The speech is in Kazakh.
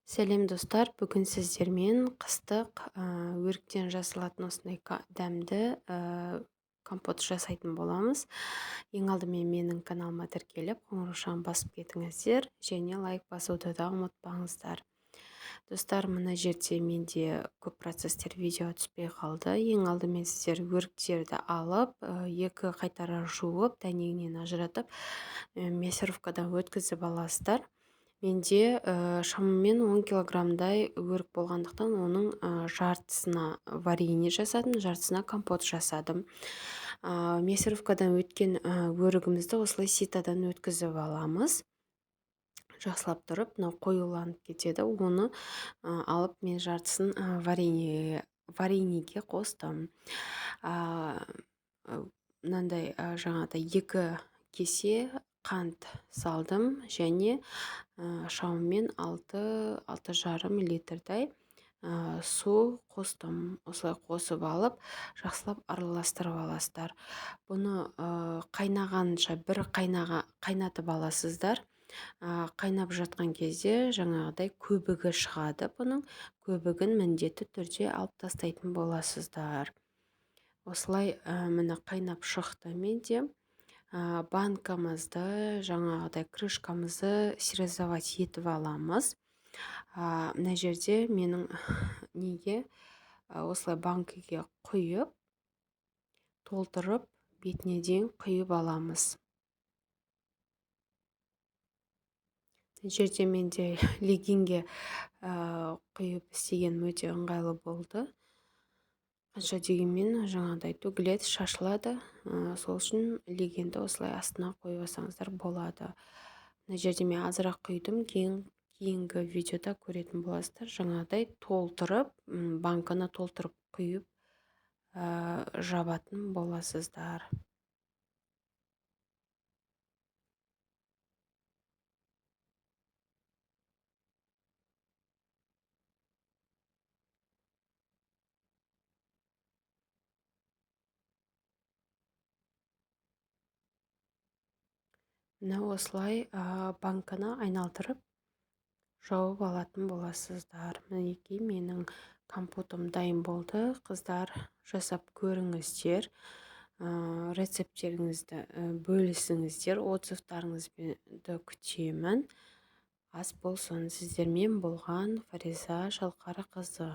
Сәлем, достар! Бүгін сіздермен қыстық өріктен жасалатын осындай дәмді компот жасайтын боламыз. Ең алдымен менің каналыма тіркеліп, қоңыраушаны басып кетіңіздер және лайк басуды да ұмытпаңыздар. Достар, мына жерде менде көп процесстер видео түспей қалды. Ең алдымен сіздер өріктерді алып, екі қайтара жуып, дәнегінен ажыратып, мясорубкадан өткізіп аласыздар. Менде шамамен 10 килограммдай өрік болғандықтан, оның жартысына варенье жасадым, жартысына компот жасадым. Мясорубкадан өткен өрігімізді осылай ситадан өткізіп аламыз. Жақсылап тұрып, мынау қоюланып кетеді. Оны алып, мен жартысын вареньеге қостым. Мынандай жаңағыдай 2 кесе қант салдым және шамамен алты жарым литрдай су қостым. Осылай қосып алып, жақсылап араластырып аласыздар. Бұны қайнағанша бір қайнатып аласыздар. Қайнап жатқан кезде жаңағыдай көбігі шығады. Бұның көбігін міндетті түрде алып тастайтын боласыздар. Осылай, міне қайнап шықты менде. Банкамызды, жаңағыдай крышкамызды стерилизовать етіп аламыз. Мына жерде менің неге, осылай банкіге құйып, толтырып, бетіне дейін құйып аламыз. Мына жерде менде легинге құйып істеген өте ыңғайлы болды. Қанша дегенмен жаңағыдай төгіледі, шашылады. Сол үшін легенді осылай астына қойып алсаңыздар болады. Мына жерде мен азырақ құйдым, кейінгі видеода көретін боласыздар. Жаңағыдай толтырып, банканы толтырып құйып, жабатын боласыздар. Мына осылай, банканы айналдырып жауып алатын боласыздар. Мінекей менің компотым дайын болды. Қыздар, жасап көріңіздер. Рецепттеріңізді, бөлісіңіздер, отзывтарыңызды күтемін. Ас болсын. Сіздермен болған Фариза Шалқарқызы.